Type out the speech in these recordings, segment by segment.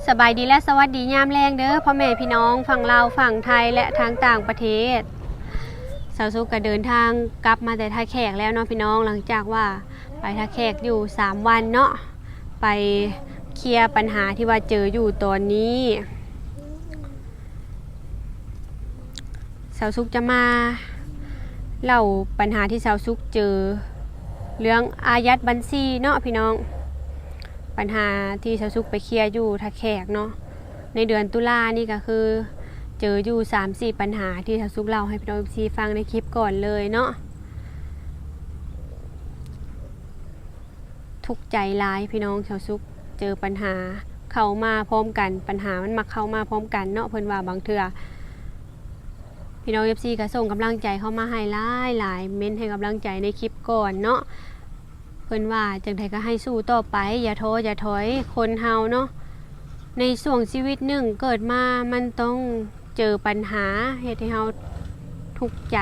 ສະບາຍດີ ແລະ ສະຫວັດດີຍາມແລງເດີ້ ພໍ່ແມ່ພີ່ນ້ອງຝັ່ງລາວ, ຝັ່ງໄທ ແລະ ທາງຕ່າງປະເທດ. ສາວສຸກກໍເດີນທາງກັບມາແຕ່ທ່າແຂກແລ້ວເນາະພີ່ນ້ອງ, ຫຼັງຈາກວ່າໄປທ່າແຂກຢູ່ສາມວັນເນາະ, ໄປເຄຍບັນຫາທີ່ວ່າເຈີຢູ່ຕອນນີ້. ສາວສຸກຈະມາເລົ່າບັນຫາທີ່ສາວສຸກເຈີ ເລື່ອງອາຍັດບັນຊີເນາະພີ່ນ້ອງ. ບັນຫາທີ່ສາວສຸກໄປເຄຍຢູ່ທ່າແຂກເນາະ ໃນເດືອນຕຸລານີ້ກໍຄືເຈີຢູ່ສາມສີ່ບັນຫາທີ່ສາວສຸກເລົ່າໃຫ້ພີ່ນ້ອງເອັຟຊີຟັງໃນຄລິບກ່ອນເລີຍເນາະ. ທຸກໃຈຫຼາຍພີ່ນ້ອງ, ສາວສຸກເຈີບັນຫາເຂົ້າມາພ້ອມກັນ, ບັນຫາມັນມັກເຂົ້າມາພ້ອມກັນເນາະ. ເພິ່ນວ່າບາງເທື່ອພີ່ນ້ອງເອັຟຊີກໍສົ່ງກຳລັງໃຈເຂົ້າມາໃຫ້ຫຼາຍໆ, ເມັ້ນໃຫ້ກຳລັງໃຈໃນຄລິບກ່ອນເນາະ. ເພິ່ນວ່າຈັ່ງໃດກໍໃຫ້ສູ້ຕໍ່ໄປ, ຢ່າທໍຢ່າຖອຍ. ຄົນເຮົາເນາະ ໃນຊ່ວງຊີວິດໜຶ່ງເກີດມາ ມັນຕ້ອງເຈີບັນຫາເຮັດໃຫ້ເຮົາທຸກໃຈ.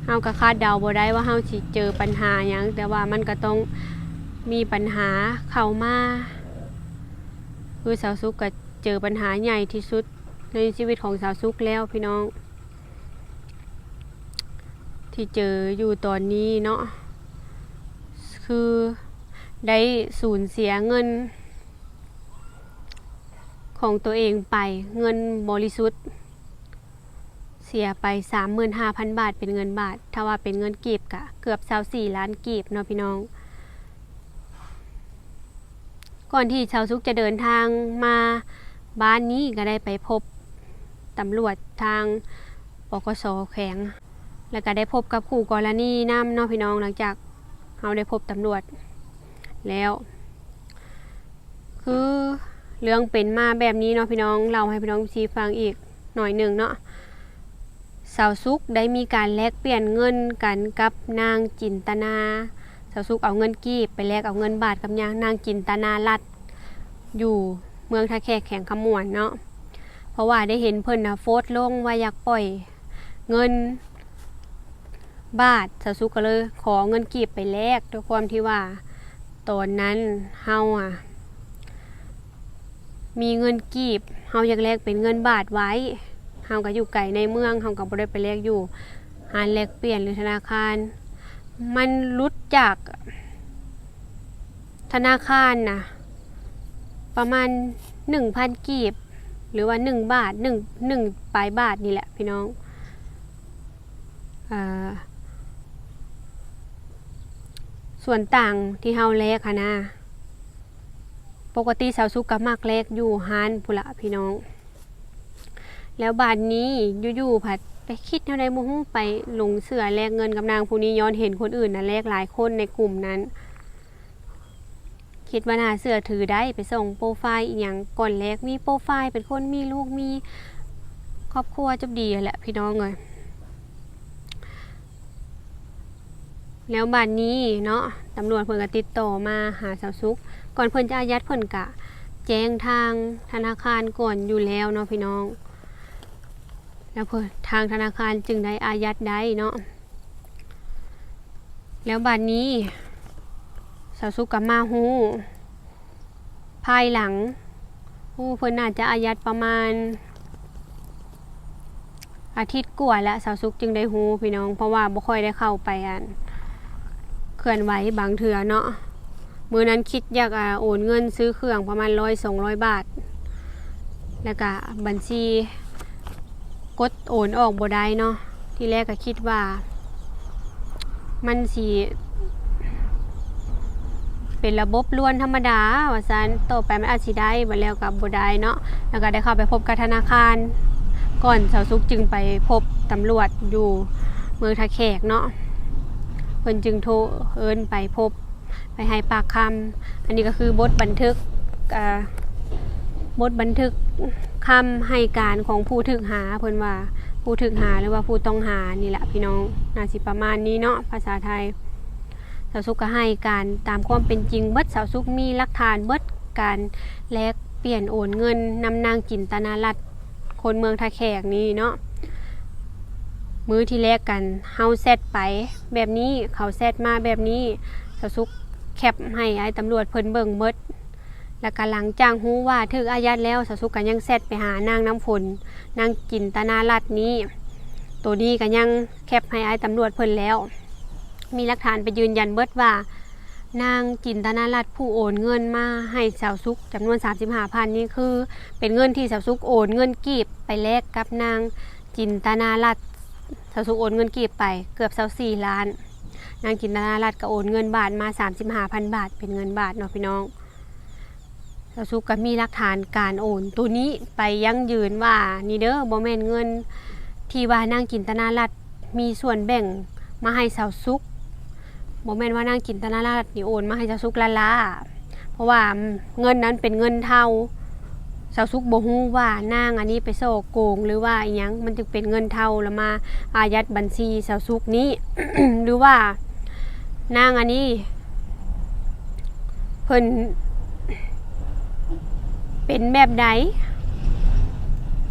ເຮົາກໍຄາດເດົາບໍ່ໄດ້ວ່າເຮົາຊິເຈີບັນຫາຫຍັງ, ແຕ່ວ່າມັນກໍຕ້ອງມີບັນຫາເຂົ້າມາ. ຄືສາວສຸກກໍເຈີບັນຫາໃຫຍ່ທີ່ສຸດໃນຊີວິດຂອງສາວສຸກແລ້ວພີ່ນ້ອງ. ທີ່ເຈີຢູ່ຕອນນີ້ເນາະ ຄືໄດ້ສູນເສຍເງິນຂອງຕົວເອງໄປ, ເງິນບໍລິສຸດ ເສຍໄປສາມໝື່ນຫ້າພັນບາດເປັນເງິນບາດ, ຖ້າວ່າເປັນເງິນກີບກະເກືອບຊາວສີ່ລ້ານກີບເນາະພີ່ນ້ອງ. ກ່ອນທີ່ສາວສຸກຈະເດີນທາງມາບ້ານນີ້ ກໍໄດ້ໄປພົບຕຳຫຼວດທາງ ປກສ ແຂວງ ແລ້ວກໍໄດ້ພົບກັບຄູ່ກໍລະນີນຳເນາະພີ່ນ້ອງ. ຫຼັງຈາກເຮົາໄດ້ພົບຕຳຫຼວດແລ້ວ ຄືເລື່ອງເປັນມາແບບນີ້ເນາະພີ່ນ້ອງ, ເລົ່າໃຫ້ພີ່ນ້ອງເອັຟຊີຟັງອີກໜ້ອຍໜຶ່ງເນາະ. ສາວສຸກໄດ້ມີການແລກປ່ຽນເງິນກັນກັບນາງຈິນຕະນາ. ສາວສຸກເອົາເງິນກີບໄປແລກເອົາເງິນບາດກັບຍາງ ນາງຈິນຕະນາລັດ ຢູ່ເມືອງທ່າແຂກ ແຂວງຄຳມ່ວນເນາະ, ເພາະວ່າໄດ້ເຫັນເພິ່ນນະໂພສລົງວ່າຢາກປ່ອຍເງິນບາດ, ສາວສຸກກໍເລີຍຂໍເງິນກີບໄປແລກ, ດ້ວຍຄວາມທີ່ວ່າຕອນນັ້ນເຮົາອະ ມີເງິນກີບ ເຮົາຢາກແລກເປັນເງິນບາດໄວ້, ເຮົາກໍຢູ່ໄກໃນເມືອງ, ເຮົາກໍບໍ່ໄດ້ໄປແລກຢູ່ຮ້ານແລກປ່ຽນ ຫຼື ທະນາຄານ. ມັນຫຼຸດຈາກທະນາຄານນະ ປະມານໜຶ່ງພັນກີບ ຫຼືວ່າໜຶ່ງບາດ, ໜຶ່ງ ໜຶ່ງປາຍບາດນີ້ແຫຼະພີ່ນ້ອງ. ເອີ ສ່ວນຕ່າງທີ່ເຮົາແລກຫັ້ນນະ ປົກກະຕິສາວສຸກກໍມັກແລກຢູ່ຮ້ານພຸ້ນລະພີ່ນ້ອງ. ແລ້ວບາດນີ້ຢູ່ໆ ພັດໄປຄິດແນວໃດບໍ່ຮູ້ ໄປຫຼົງເຊື່ອແລກເງິນກັບນາງຜູ້ນີ້ ຍ້ອນເຫັນຄົນອື່ນນະແລກຫຼາຍຄົນໃນກຸ່ມນັ້ນ. ຄິດວ່າໜ້າເຊື່ອຖືໄດ້, ໄປສ່ອງໂປຣໄຟລ໌ອີ່ຫຍັງກ່ອນແລກ, ມີໂປຣໄຟລ໌ເປັນຄົນມີລູກມີຄອບຄົວຈົບດີຫັ້ນແຫຼະພີ່ນ້ອງເອີຍ. ແລ້ວບາດນີ້ເນາະ ຕຳຫຼວດເພິ່ນກໍຕິດຕໍ່ມາຫາສາວສຸກ, ກ່ອນເພິ່ນຈະອາຍັດ ເພິ່ນກະແຈ້ງທາງທະນາຄານກ່ອນຢູ່ແລ້ວເນາະພີ່ນ້ອງ, ແລ້ວເພິ່ນ ທາງທະນາຄານຈຶ່ງໄດ້ອາຍັດໄດ້ເນາະ. ແລ້ວບາດນີ້ສາວສຸກກໍມາຮູ້ພາຍຫຼັງ, ໂອ້ ເພິ່ນໜ້າຈະອາຍັດປະມານອາທິດກວ່າແລ້ວ ສາວສຸກຈຶ່ງໄດ້ຮູ້ພີ່ນ້ອງ, ເພາະວ່າບໍ່ຄ່ອຍໄດ້ເຂົ້າໄປ ອັນ ເຄື່ອນໄຫວບາງເທື່ອເນາະ. ມື້ນັ້ນຄິດຢາກ ອາ ໂອນເງິນຊື້ເຄື່ອງປະມານຮ້ອຍສອງຮ້ອຍບາດ, ແລ້ວກະບັນຊີ ກົດໂອນອອກບໍ່ໄດ້ເນາະ. ທີແລກກໍຄິດວ່າມັນຊິເປັນລະບົບລ້ວນທຳມະດາວ່າຊັ້ນ, ຕໍ່ໄປມັນອາດຊິໄດ້, ບັດແລ້ວກໍບໍ່ໄດ້ເນາະ. ແລ້ວກໍໄດ້ເຂົ້າໄປພົບກັບທະນາຄານກ່ອນ, ສາວສຸກຈຶ່ງໄປພົບຕຳຫຼວດຢູ່ເມືອງທ່າແຂກເນາະ, ເພິ່ນຈຶ່ງໂທເອີ້ນໄປພົບ ໄປໃຫ້ປາກຄຳ. ອັນນີ້ກໍຄືບົດບັນທຶກ ອາ ບົດບັນທຶກຄຳໃຫ້ການຂອງຜູ້ຖືກຫາ, ເພິ່ນວ່າຜູ້ຖືກຫາ ຫຼືວ່າຜູ້ຕ້ອງຫານີ້ແຫຼະພີ່ນ້ອງ, ໜ້າຊິປະມານນີ້ເນາະ ພາສາໄທ. ສາວສຸກກໍໃຫ້ການຕາມຄວາມເປັນຈິງເບິດ, ສາວສຸກມີຫຼັກຖານເບິດ, ການແລກປ່ຽນໂອນເງິນນຳນາງຈິນຕະນາລັດ ຄົນເມືອງທ່າແຂກນີ້ເນາະ. ມື້ທີ່ແລກກັນ ເຮົາແຊັດໄປແບບນີ້, ເຂົາແຊັດມາແບບນີ້, ສາວສຸກແຄັບໃຫ້ອ້າຍຕຳຫຼວດເພິ່ນເບິ່ງເບິດ. ແລ້ວກໍຫຼັງຈາກຮູ້ວ່າຖືກອາຍັດແລ້ວ ສາວສຸກກໍຍັງແຊັດໄປຫານາງນ້ຳຝົນ ນາງຈິນຕະນາລັດນີ້. ໂຕນີ້ກໍຍັງແຄັບໃຫ້ອ້າຍຕຳຫຼວດເພິ່ນແລ້ວ. ມີຫຼັກຖານໄປຢືນຢັນເບິດວ່າ ນາງຈິນຕະນາລັດຜູ້ໂອນເງິນມາໃຫ້ສາວສຸກຈຳນວນສາມສິບຫ້າພັນນີ້ ຄືເປັນເງິນທີ່ສາວສຸກໂອນເງິນກີບໄປແລກກັບນາງຈິນຕະນາລັດ. ສາວສຸກໂອນເງິນກີບໄປເກືອບຊາວສີ່ລ້ານ. ນາງຈິນຕະນາລັດກໍໂອນເງິນບາດມາສາມສິບຫ້າພັນບາດ ເປັນເງິນບາດເນາະພີ່ນ້ອງ. ສາວສຸກກໍມີຫຼັກຖານການໂອນໂຕນີ້ໄປຢັ້ງຢືນວ່າ ນີ້ເດີ ບໍ່ແມ່ນເງິນທີ່ວ່ານາງຈິນຕະນາລັດມີສ່ວນແບ່ງມາໃຫ້ສາວສຸກ. ບໍ່ແມ່ນວ່ານາງຈິນຕະນາລັດນີ້ໂອນມາໃຫ້ສາວສຸກລ້າໆ ເພາະວ່າເງິນນັ້ນເປັນເງິນເທົາ. ສາວສຸກບໍ່ຮູ້ວ່ານາງອັນນີ້ໄປສໍ້ໂກງ ຫຼືວ່າອີ່ຫຍັງ ມັນຈຶ່ງເປັນເງິນເທົາ ແລ້ວມາອາຍັດບັນຊີສາວສຸກນີ້ ຫຼືວ່ານາງອັນນີ້ ເພິ່ນເປັນແບບໃດ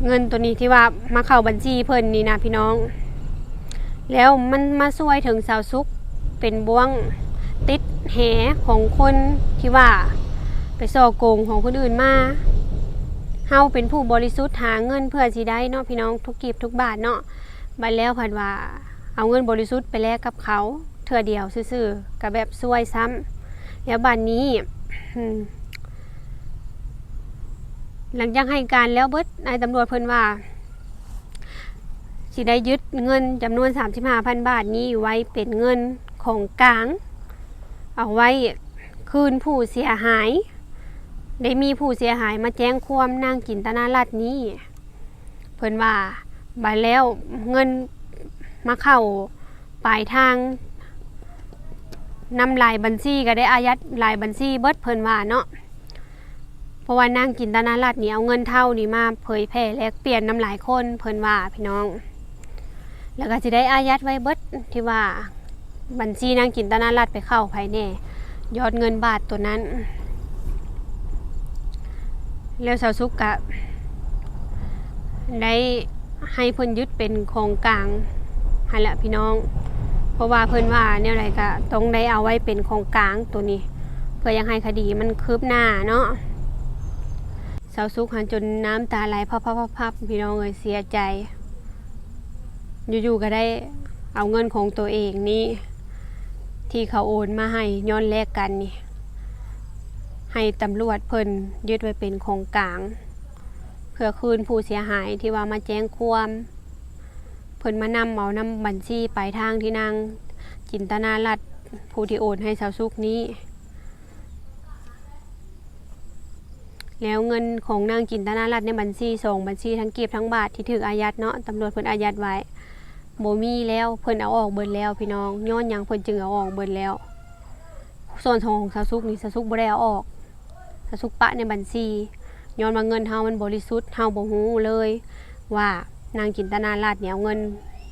ເງິນໂຕນີ້ທີ່ວ່າມາເຂົ້າບັນຊີເພິ່ນນີ້ນະພີ່ນ້ອງ. ແລ້ວມັນມາຊ່ວຍເຖິງສາວສຸກ ເປັນບ່ວງຕິດແຫຂອງຄົນທີ່ວ່າໄປສໍ້ໂກງຂອງຄົນອື່ນມາ. ເຮົາເປັນຜູ້ບໍລິສຸດຫາເງິນເພື່ອຊິໄດ້ເນາະພີ່ນ້ອງ ທຸກກີບທຸກບາດເນາະ. ບັດແລ້ວພັດວ່າເອົາເງິນບໍລິສຸດໄປແລກກັບເຂົາເທື່ອດຽວຊື່ໆ ກໍແບບຊ່ວຍຊ້ຳ. ແລ້ວບັດນີ້ ຫຼັງຈາກໃຫ້ການແລ້ວເບິດ ນາຍຕຳຫຼວດເພິ່ນວ່າ ຊິໄດ້ຍຶດເງິນຈຳນວນສາມສິບຫ້າພັນບາດນີ້ໄວ້ເປັນເງິນຂອງກາງ ເອົາໄວ້ຄືນຜູ້ເສຍຫາຍ. ໄດ້ມີຜູ້ເສຍຫາຍມາແຈ້ງຄວາມນາງຈິນຕະນາລັດນີ້ ເພິ່ນວ່າ ບາດແລ້ວເງິນມາເຂົ້າປາຍທາງນຳຫຼາຍບັນຊີ ກໍໄດ້ອາຍັດຫຼາຍບັນຊີເບິດ ເພິ່ນວ່າເນາະ. ເພາະວ່ານາງຈິນຕະນາລັດນີ້ເອົາເງິນເທົານີ້ມາເຜີຍແຜ່ແລກປ່ຽນນຳຫຼາຍຄົນ ເພິ່ນວ່າພີ່ນ້ອງ. ແລ້ວກໍຊິໄດ້ອາຍັດໄວ້ເບິດ ທີ່ວ່າບັນຊີນາງຈິນຕະນາລັດໄປເຂົ້າໃຜແດ່ ຍອດເງິນບາດໂຕນັ້ນ. ແລ້ວສາວສຸກກະໄດ້ໃຫ້ເພິ່ນຍຶດເປັນຂອງກາງຫັ້ນແຫຼະພີ່ນ້ອງ ເພາະວ່າເພິ່ນວ່າແນວໃດກະຕ້ອງໄດ້ເອົາໄວ້ເປັນຂອງກາງໂຕນີ້ ເພື່ອຢາກໃຫ້ຄະດີມັນຄືບໜ້າເນາະ. ສາວສຸກຫັ້ນຈົນນ້ຳຕາໄຫຼພັບໆໆໆ ພີ່ນ້ອງເອີຍ ເສຍໃຈ. ຢູ່ໆກໍໄດ້ເອົາເງິນຂອງໂຕເອງນີ້ ທີ່ເຂົາໂອນມາໃຫ້ຍ້ອນແລກກັນນີ້ ໃຫ້ຕຳຫຼວດເພິ່ນຍຶດໄວ້ເປັນຂອງກາງ ເພື່ອຄືນຜູ້ເສຍຫາຍທີ່ວ່າມາແຈ້ງຄວາມ. ເພິ່ນມານຳເອົານຳບັນຊີປາຍທາງທີ່ນາງຈິນຕະນາລັດ ຜູ້ທີ່ໂອນໃຫ້ສາວສຸກນີ້. ແລ້ວເງິນຂອງນາງຈິນຕະນາລັດໃນບັນຊີສອງບັນຊີ ທັງກີບທັງບາດທີ່ຖືກອາຍັດເນາະ ຕຳຫຼວດເພິ່ນອາຍັດໄວ້ ບໍ່ມີແລ້ວ ເພິ່ນເອົາອອກເບິດແລ້ວພີ່ນ້ອງ. ຍ້ອນຫຍັງເພິ່ນຈຶ່ງເອົາອອກເບິດແລ້ວ? ສ່ວນຂອງສາວສຸກນີ້ ສາວສຸກບໍ່ໄດ້ເອົາອອກ ສາວສຸກປະໃນບັນຊີ ຍ້ອນວ່າເງິນເຮົາມັນບໍລິສຸດ ເຮົາບໍ່ຮູ້ເລີຍວ່ານາງຈິນຕະນາລັດນີ້ເອົາເງິນ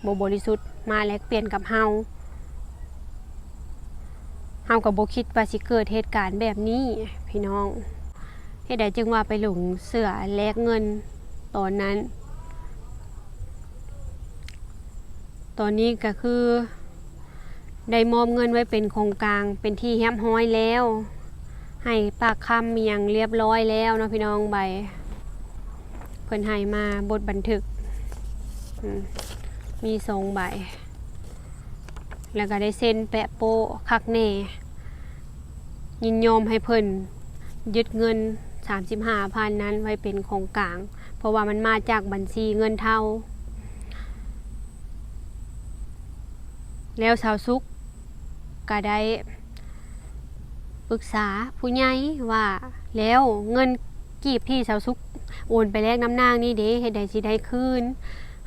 ບໍ່ບໍລິສຸດມາແລກປ່ຽນກັບເຮົາ. ເຮົາກໍບໍ່ຄິດວ່າຊິເກີດເຫດການແບບນີ້ພີ່ນ້ອງ. ເຫດໃດຈຶ່ງວ່າໄປຫຼົງເຊື່ອແລກເງິນຕອນນັ້ນ? ຕອນນີ້ກໍຄືໄດ້ມອບເງິນໄວ້ເປັນຂອງກາງເປັນທີ່ຮຽບຮ້ອຍແລ້ວ ໃຫ້ປາກຄຳອີ່ຫຍັງຮຽບຮ້ອຍແລ້ວເນາະພີ່ນ້ອງ. ໃບເພິ່ນໃຫ້ມາ ບົດບັນທຶກ ອືມ ມີສອງໃບ ແລ້ວກໍໄດ້ເຊັນແປະໂປ້ຄັກແນ່ ຍິນຍອມໃຫ້ເພິ່ນຍຶດເງິນສາມສິບຫ້າພັນນັ້ນໄວ້ເປັນຂອງກາງ ເພາະວ່າມັນມາຈາກບັນຊີເງິນເທົາ. ແລ້ວສາວສຸກກໍໄດ້ປຶກສາຜູ້ໃຫຍ່ວ່າ ແລ້ວເງິນກີບທີ່ສາວສຸກໂອນໄປແລກນຳນາງນີ້ເດ ເຮັດໃດຊິໄດ້ຄືນ?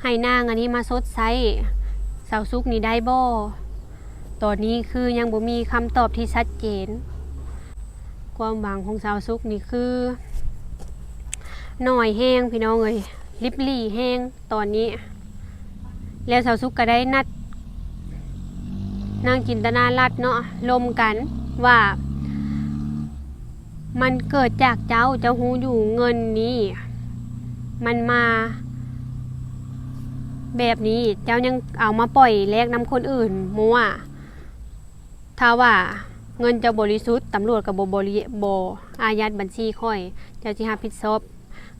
ໃຫ້ນາງອັນນີ້ມາຊົດໃຊ້ສາວສຸກນີ້ໄດ້ບໍ່? ຕອນນີ້ຄືຍັງບໍ່ມີຄຳຕອບທີ່ຊັດເຈນ. ຄວາມຫວັງຂອງສາວສຸກນີ້ຄືໜ້ອຍແຮງພີ່ນ້ອງເອີຍ ລິບຫຼີ່ແຮງຕອນນີ້. ແລ້ວສາວສຸກກໍໄດ້ນັດນາງຈິນຕະນາລັດເນາະ ລົມກັນວ່າ ມັນເກີດຈາກເຈົ້າ ເຈົ້າຮູ້ຢູ່ເງິນນີ້ມັນມາແບບນີ້ ເຈົ້າຍັງເອົາມາປ່ອຍແລກນຳຄົນອື່ນມົ້ວ. ຖ້າວ່າເງິນເຈົ້າບໍລິສຸດ ຕຳຫຼວດກໍບໍ່ບໍລິ ບໍ່ ອາຍັດບັນຊີຂ້ອຍ ເຈົ້າຊິຮັບຜິດຊອບ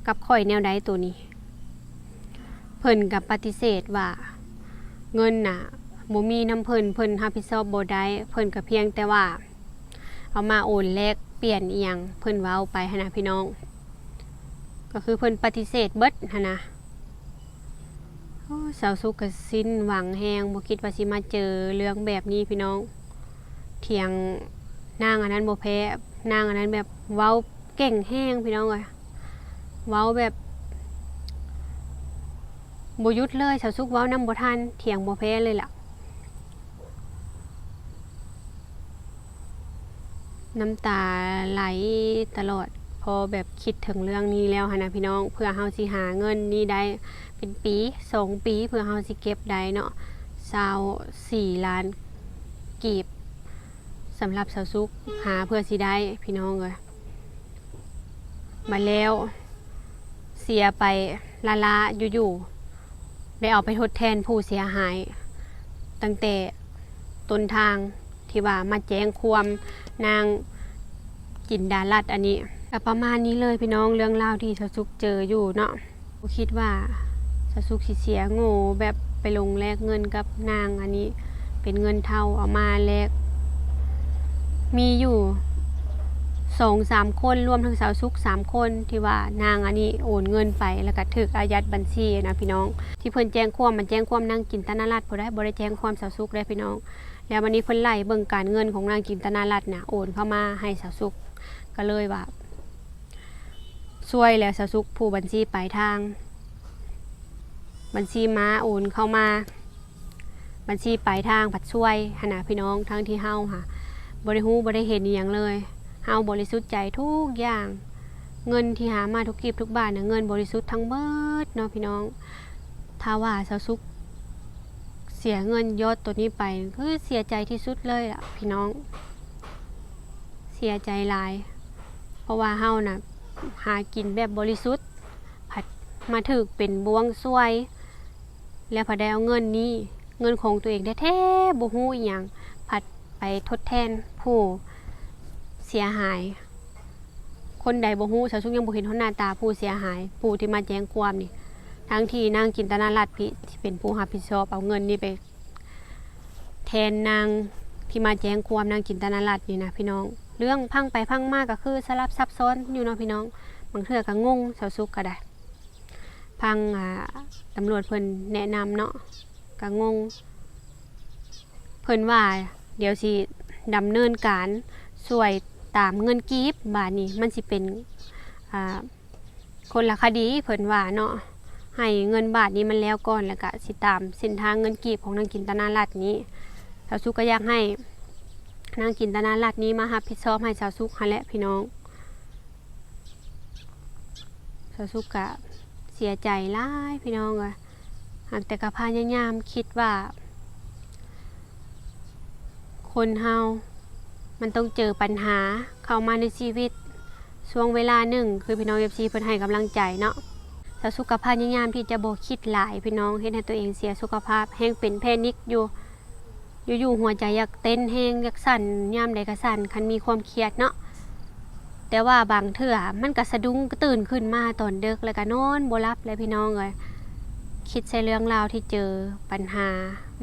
ກັບຂ້ອຍແນວໃດໂຕນີ້? ເພິ່ນກໍປະຕິເສດວ່າເງິນນະບໍ່ມີນຳເພິ່ນ ເພິ່ນຮັບຜິດຊອບບໍ່ໄດ້ ເພິ່ນກໍພຽງແຕ່ວ່າເອົາມາໂອນແລກປ່ຽນອີ່ຫຍັງ ເພິ່ນເວົ້າໄປຫັ້ນນະພີ່ນ້ອງ ກໍຄືເພິ່ນປະຕິເສດເບິດຫັ້ນນະ. ໂອ້ ສາວສຸກກໍສິ້ນຫວັງແຮງ ບໍ່ຄິດວ່າຊິມາເຈີເລື່ອງແບບນີ້ພີ່ນ້ອງ. ຖຽງນາງອັນນັ້ນບໍ່ແພ້ ນາງອັນນັ້ນແບບເວົ້າເກັ່ງແຮງພີ່ນ້ອງເອີຍ ເວົ້າແບບບໍ່ຢຸດເລີຍ ສາວສຸກເວົ້ານຳບໍ່ທັນ ຖຽງບໍ່ແພ້ເລີຍລະ. ນ້ຳຕາໄຫຼຕະຫຼອດ ພໍແບບຄິດເຖິງເລື່ອງນີ້ແລ້ວຫັ້ນນະພີ່ນ້ອງ. ເພື່ອເຮົາຊິຫາເງິນນີ້ໄດ້ເປັນປີສອງປີ ເພື່ອເຮົາຊິເກັບໄດ້ເນາະ ຊາວສີ່ລ້ານກີບ ສຳລັບສາວສຸກຫາເພື່ອຊິໄດ້ພີ່ນ້ອງເອີຍ. ບາດແລ້ວເສຍໄປລ້າໆ ຢູ່ໆ ໄດ້ເອົາໄປທົດແທນຜູ້ເສຍຫາຍ ຕັ້ງແຕ່ຕົ້ນທາງທີ່ວ່າມາແຈ້ງຄວາມນາງຈິນດາລັດອັນນີ້ ກໍປະມານນີ້ເລີຍພີ່ນ້ອງ ເລື່ອງລາວທີ່ສາວສຸກເຈີຢູ່ເນາະ. ບໍ່ຄິດວ່າສາວສຸກຊິເສຍໂງ່ແບບໄປລົງແລກເງິນກັບນາງອັນນີ້ ເປັນເງິນເທົາເອົາມາແລກ ມີຢູ່ສອງສາມຄົນ ລວມທັງສາວສຸກສາມຄົນ ທີ່ວ່ານາງອັນນີ້ໂອນເງິນໄປ ແລ້ວກໍຖືກອາຍັດບັນຊີນະພີ່ນ້ອງ. ທີ່ເພິ່ນແຈ້ງຄວາມ ມັນແຈ້ງຄວາມນາງຈິນຕະນາລັດພຸ້ນໃດ໋ ບໍ່ໄດ້ແຈ້ງຄວາມສາວສຸກເດ້ພີ່ນ້ອງ. ແລ້ວບັດນີ້ເພິ່ນໄລ່ເບິ່ງການເງິນຂອງນາງຈິນຕະນາລັດນະ ໂອນເຂົ້າມາໃຫ້ສາວສຸກ ກໍເລີຍວ່າ ຊວຍແລ້ວສາວສຸກ ຜູ້ບັນຊີປາຍທາງ ບັນຊີມາໂອນເຂົ້າມາ ບັນຊີປາຍທາງພັດຊວຍຫັ້ນນະພີ່ນ້ອງ ທັງທີ່ເຮົາຫາບໍ່ໄດ້ຮູ້ບໍ່ໄດ້ເຫັນອີ່ຫຍັງເລີຍ. ເຮົາບໍລິສຸດໃຈທຸກຢ່າງ ເງິນທີ່ຫາມາທຸກກີບທຸກບາດນະ ເງິນບໍລິສຸດທັງເບິດເນາະພີ່ນ້ອງ. ຖ້າວ່າສາວສຸກເສຍເງິນຍອດໂຕນີ້ໄປ ຄືເສຍໃຈທີ່ສຸດເລີຍລະພີ່ນ້ອງ ເສຍໃຈຫຼາຍ ເພາະວ່າເຮົານະຫາກິນແບບບໍລິສຸດ ພັດມາຖືກເປັນບ່ວງຊວຍ ແລ້ວພັດໄດ້ເອົາເງິນນີ້ ເງິນຂອງຕົວເອງແທ້ໆ ບໍ່ຮູ້ອີ່ຫຍັງ ພັດໄປທົດແທນຜູ້ເສຍຫາຍ. ຄົນໃດບໍ່ຮູ້ ສາວສຸກຍັງບໍ່ເຫັນຮອດໜ້າຕາຜູ້ເສຍຫາຍ ຜູ້ທີ່ມາແຈ້ງຄວາມນີ້ ທັງທີ່ນາງຈິນຕະນາລັດພີ້ຊິເປັນຜູ້ຮັບຜິດຊອບເອົາເງິນນີ້ໄປ ແທນນາງທີ່ມາແຈ້ງຄວາມ ນາງຈິນຕະນາລັດນີ້ນະພີ່ນ້ອງ. ເລື່ອງຟັງໄປຟັງມາກໍຄືສະຫຼັບຊັບຊ້ອນຢູ່ເນາະພີ່ນ້ອງ ບາງເທື່ອກໍງົງ ສາວສຸກກໍໄດ້ ຟັງ ອ່າ ຕຳຫຼວດເພິ່ນແນະນຳເນາະ ກໍງົງ. ເພິ່ນວ່າດຽວຊິດຳເນີນການຊ່ວຍຕາມເງິນກີບ ບາດນີ້ມັນຊິເປັນ ອ່າ ຄົນລະຄະດີ ເພິ່ນວ່າເນາະ ໃຫ້ເງິນບາດນີ້ມັນແລ້ວກ່ອນ ແລ້ວກະຊິຕາມເສັ້ນທາງເງິນກີບຂອງນາງຈິນຕະນາລັດນີ້. ສາວສຸກກໍຢາກໃຫ້ນາງຈິນຕະນາລັດນີ້ມາຮັບຜິດຊອບໃຫ້ສາວສຸກຫັ້ນແຫຼະພີ່ນ້ອງ. ສາວສຸກກະເສຍໃຈຫຼາຍພີ່ນ້ອງເອີຍ ຫາກແຕ່ກະພະຍາຍາມຄິດວ່າ ຄົນເຮົາມັນຕ້ອງເຈີປັນຫາເຂົ້າມາໃນຊີວິດຊ່ວງເວລາໜຶ່ງ ຄືພີ່ນ້ອງເອັຟຊີເພິ່ນໃຫ້ກຳລັງໃຈເນາະ. ສາວສຸກກະພະຍາຍາມທີ່ຈະບໍ່ຄິດຫຼາຍພີ່ນ້ອງ ເຮັດໃຫ້ຕົວເອງເສຍສຸຂະພາບ ແຮ່ງເປັນແພນິກຢູ່ ຢູ່ໆຫົວໃຈຢາກເຕັ້ນແຮງ ຢາກສັ່ນ ຍາມໃດກະສັ່ນ ຄັນມີຄວາມຄຽດເນາະ. ແຕ່ວ່າບາງເທື່ອມັນກະສະດຸ້ງຕື່ນຂຶ້ນມາຕອນເດິກ ແລ້ວກະນອນບໍ່ຫຼັບແຫຼະພີ່ນ້ອງເອີຍ. ຄິດໃສ່ເລື່ອງລາວທີ່ເຈີ ບັນຫາ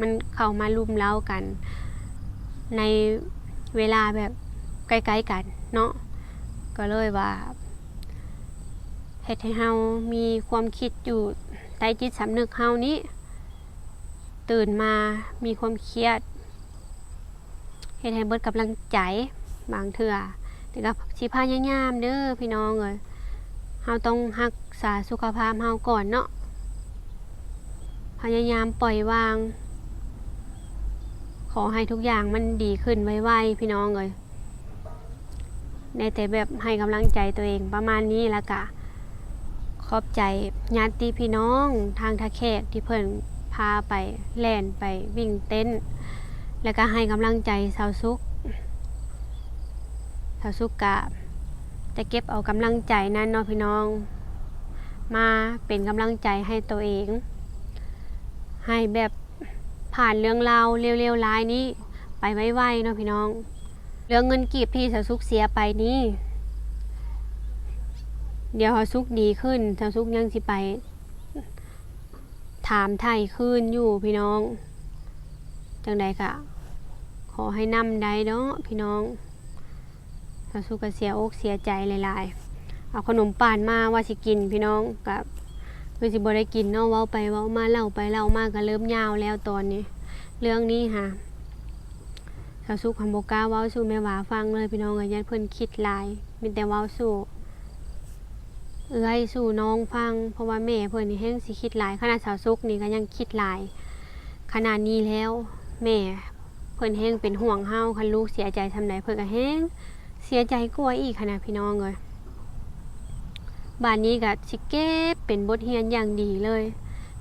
ມັນເຂົ້າມາລຸມເລົ້າກັນ ໃນເວລາແບບໃກ້ໆກັນເນາະ ກໍເລີຍວ່າເຮັດໃຫ້ເຮົາມີຄວາມຄິດຢູ່ໃຕ້ຈິດສຳນຶກເຮົານີ້ ຕື່ນມາມີຄວາມຄຽດ ເຮັດໃຫ້ເບິດກຳລັງໃຈບາງເທື່ອ ແຕ່ກໍຊິພະຍາຍາມເດີພີ່ນ້ອງເອີຍ. ເຮົາຕ້ອງຮັກສາສຸຂະພາບເຮົາກ່ອນເນາະ ພະຍາຍາມປ່ອຍວາງ ຂໍໃຫ້ທຸກຢ່າງມັນດີຂຶ້ນໄວໆ ພີ່ນ້ອງເອີຍ. ໄດ້ແຕ່ແບບໃຫ້ກຳລັງໃຈຕົວເອງປະມານນີ້ ແລ້ວກະຂອບໃຈຍາດຕິພີ່ນ້ອງທາງທ່າແຂກທີ່ເພິ່ນພາໄປແລ່ນໄປວິ່ງເຕັ້ນ ແລ້ວກະໃຫ້ກຳລັງໃຈສາວສຸກ. ສາວສຸກກະຈະເກັບເອົາກຳລັງໃຈນັ້ນເນາະພີ່ນ້ອງ ມາເປັນກຳລັງໃຈໃຫ້ຕົວເອງ ໃຫ້ແບບຜ່ານເລື່ອງລາວເລວໆລາຍນີ້ໄປໄວໆເນາະພີ່ນ້ອງ. ເລື່ອງເງິນກີບທີ່ສາວສຸກເສຍໄປນີ້ ດຽວເຮົາສຸກດີຂຶ້ນ ເຮົາສຸກຍັງຊິໄປຖາມໄຖ່ຄືນຢູ່ພີ່ນ້ອງ. ຈັ່ງໃດກະຂໍໃຫ້ນຳໄດ້ເນາະພີ່ນ້ອງ. ສາວສຸກກະເສຍອົກເສຍໃຈຫຼາຍໆ ເອົາຂະໜົມປານມາວ່າຊິກິນພີ່ນ້ອງ ກະຄືຊິບໍ່ໄດ້ກິນເນາະ. ເວົ້າໄປເວົ້າມາ ເລົ່າໄປເລົ່າມາກະເລີ່ມຍາວແລ້ວຕອນນີ້. ເລື່ອງນີ້ຫາ ສາວສຸກຫັ້ນບໍ່ກ້າເວົ້າສູ່ແມ່ຫວາຟັງເລີຍພີ່ນ້ອງເອີຍ ຢ້ານເພິ່ນຄິດຫຼາຍ. ມີແຕ່ເວົ້າສູ່ເອື້ອຍສູ່ນ້ອງຟັງ ເພາະວ່າແມ່ເພິ່ນນີ້ແຮ່ງຊິຄິດຫຼາຍ. ຂະໜາດສາວສຸກນີ້ກະຍັງຄິດຫຼາຍຂະໜາດນີ້ແລ້ວ ແມ່ເພິ່ນແຮ່ງເປັນຫ່ວງເຮົາ. ຄັນລູກເສຍໃຈສ່ຳໃດ ເພິ່ນກະແຮ່ງເສຍໃຈກວ່າອີກຫັ້ນນະພີ່ນ້ອງເອີຍ. ບາດນີ້ກະຊິເກັບເປັນບົດຮຽນຢ່າງດີເລີຍ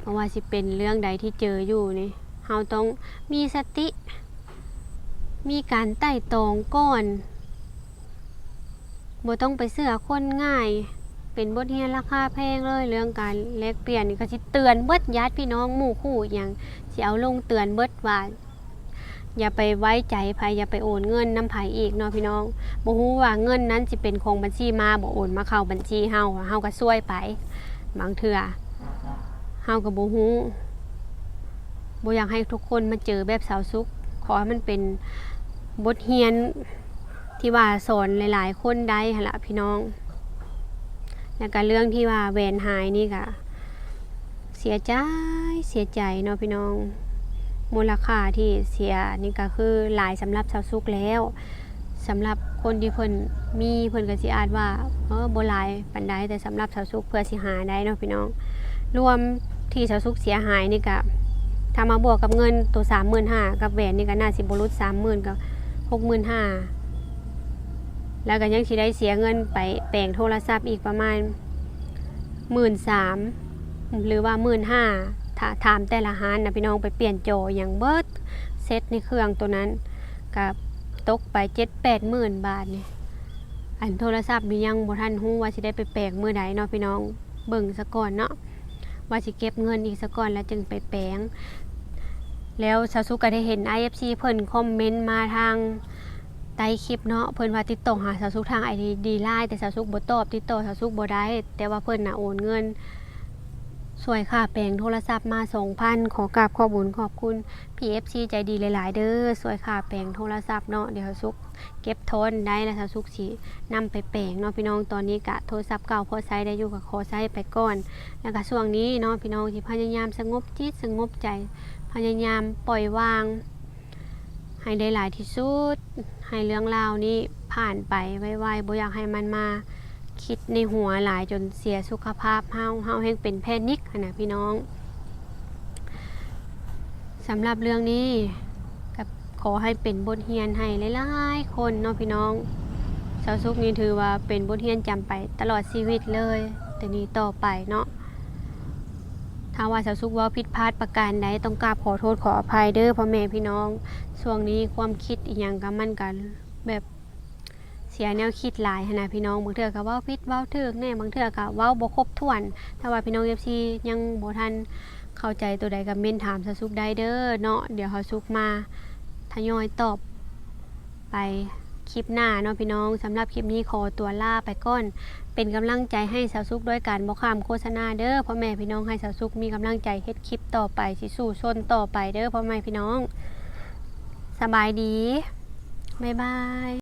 ບໍ່ວ່າຊິເປັນເລື່ອງໃດທີ່ເຈີຢູ່ນີ້ ເຮົາຕ້ອງມີສະຕິ ມີການໄຕ່ຕອງກ່ອນ ບໍ່ຕ້ອງໄປເຊື່ອຄົນງ່າຍ. ເປັນບົດຮຽນລາຄາແພງເລີຍ ເລື່ອງການແລກປ່ຽນນີ້ກະຊິເຕືອນເບິດ ຍາດພີ່ນ້ອງໝູ່ຄູ່ອີ່ຫຍັງ ຊິເອົາລົງເຕືອນເບິດວ່າ ຢ່າໄປໄວ້ໃຈໃຜ ຢ່າໄປໂອນເງິນນຳໃຜອີກເນາະພີ່ນ້ອງ. ບໍ່ຮູ້ວ່າເງິນນັ້ນຊິເປັນຂອງບັນຊີມາບໍ່ ໂອນມາເຂົ້າບັນຊີເຮົາ ເຮົາກະຊວຍໄປ. ບາງເທື່ອເຮົາກະບໍ່ຮູ້ ບໍ່ຢາກໃຫ້ທຸກຄົນມາເຈີແບບສາວສຸກ. ຂໍໃຫ້ມັນເປັນບົດຮຽນທີ່ວ່າສອນຫຼາຍໆຄົນໄດ້ຫັ້ນລະພີ່ນ້ອງ. ແລ້ວກະເລື່ອງທີ່ວ່າແຫວນຫາຍນີ້ກະ ເສຍໃຈ ເສຍໃຈເນາະພີ່ນ້ອງ. ມູນລະຄ່າທີ່ເສຍນີ້ກະຄືຫຼາຍສຳລັບສາວສຸກແລ້ວ. ສຳລັບຄົນທີ່ເພິ່ນມີ ເພິ່ນກະຊິອາດວ່າ ເອີ ບໍ່ຫຼາຍປານໃດ ແຕ່ສຳລັບສາວສຸກ ເພື່ອຊິຫາໄດ້ເນາະພີ່ນ້ອງ ລວມທີ່ສາວສຸກເສຍຫາຍນີ້ກະ ຖ້າມາບວກກັບເງິນໂຕສາມໝື່ນຫ້າ ກັບແຫວນນີ້ກະໜ້າຊິບໍ່ຫຼຸດສາມໝື່ນ ກະຫົກໝື່ນຫ້າ. ແລ້ວກະຍັງຊິໄດ້ເສຍເງິນໄປແປງໂທລະສັບອີກປະມານ ໝື່ນສາມ ຫຼືວ່າໝື່ນຫ້າ ຖ້າຖາມແຕ່ລະຮ້ານນະພີ່ນ້ອງ ໄປປ່ຽນຈໍຫຍັງເບິດເຊັດໃນເຄື່ອງໂຕນັ້ນ ກະຕົກໄປເຈັດແປດໝື່ນບາດນີ້. ອັນໂທລະສັບນີ້ຍັງບໍ່ທັນຮູ້ວ່າຊິໄດ້ໄປແປງມື້ໃດເນາະພີ່ນ້ອງ ເບິ່ງສາກ່ອນເນາະ ວ່າຊິເກັບເງິນອີກສາກ່ອນແລ້ວຈຶ່ງໄປແປງ. ແລ້ວສາວສຸກກະໄດ້ເຫັນອ້າຍເອັຟຊີເພິ່ນຄອມເມັນມາທາງ ໃຕ້ຄລິບເນາະ ເພິ່ນວ່າຕິດຕໍ່ຫາສາວສຸກທາງໄອດີ LINE ແຕ່ສາວສຸກບໍ່ຕອບ ຕິດຕໍ່ສາວສຸກບໍ່ໄດ້ ແຕ່ວ່າເພິ່ນນະໂອນເງິນຊ່ວຍຄ່າແປງໂທລະສັບມາສອງພັນ ຂໍກາບຂອບບຸນຂອບຄຸນພີ່ເອັຟຊີໃຈດີຫຼາຍໆເດີ ຊ່ວຍຄ່າແປງໂທລະສັບເນາະ. ດຽວສາວສຸກເກັບທອນໄດ້ແລ້ວ ສາວສຸກຊິນຳໄປແປງເນາະພີ່ນ້ອງ. ຕອນນີ້ກະໂທລະສັບເກົ່າພໍໃຊ້ໄດ້ຢູ່ ກະຂໍໃຊ້ໄປກ່ອນ. ແລ້ວກະຊ່ວງນີ້ເນາະພີ່ນ້ອງ ຊິພະຍາຍາມສະຫງົບຈິດສະຫງົບໃຈ ພະຍາຍາມປ່ອຍວາງ ໃຫ້ໄດ້ຫຼາຍທີ່ສຸດ ໃຫ້ເລື່ອງລາວນີ້ຜ່ານໄປໄວໆ ບໍ່ຢາກໃຫ້ມັນມາຄິດໃນຫົວຫຼາຍຈົນເສຍສຸຂະພາບເຮົາ ເຮົາແຮ່ງເປັນແພນິກຫັ້ນນະພີ່ນ້ອງ. ສຳລັບເລື່ອງນີ້ກະຂໍໃຫ້ເປັນບົດຮຽນໃຫ້ຫຼາຍໆຄົນເນາະພີ່ນ້ອງ. ສາວສຸກນີ້ຖືວ່າເປັນບົດຮຽນຈຳໄປຕະຫຼອດຊີວິດເລີຍ ແຕ່ນີ້ຕໍ່ໄປເນາະ. ຖ້າວ່າສາວສຸກເວົ້າຜິດພາດປະການໃດ ຕ້ອງກາບຂໍໂທດຂໍອະໄພເດີພໍ່ແມ່ພີ່ນ້ອງ. ຊ່ວງນີ້ຄວາມຄິດອີ່ຫຍັງກະ ມັນກະແບບເສຍແນວຄິດຫຼາຍຫັ້ນນະພີ່ນ້ອງ. ບາງເທື່ອກະເວົ້າຜິດເວົ້າຖືກແດ່ ບາງເທື່ອກະເວົ້າບໍ່ຄົບຖ້ວນ. ຖ້າວ່າພີ່ນ້ອງເອັຟຊີຍັງບໍ່ທັນເຂົ້າໃຈໂຕໃດກະເມັ້ນຖາມສາວສຸກໄດ້ເດີເນາະ. ດຽວສາວສຸກມາທະຍອຍຕອບ ໄປຄລິບໜ້າເນາະພີ່ນ້ອງ. ສຳລັບຄລິບນີ້ຂໍຕົວລາໄປກ່ອນ. ເປັນກຳລັງໃຈໃຫ້ສາວສຸກດ້ວຍການບໍ່ຂ້າມໂຄສະນາເດີພໍ່ແມ່ພີ່ນ້ອງ ໃຫ້ສາວສຸກມີກຳລັງໃຈເຮັດຄລິບຕໍ່ໄປ ຊິສູ້ຊົນຕໍ່ໄປເດີພໍ່ແມ່ພີ່ນ້ອງ. ສະບາຍດີ ບາຍບາຍ.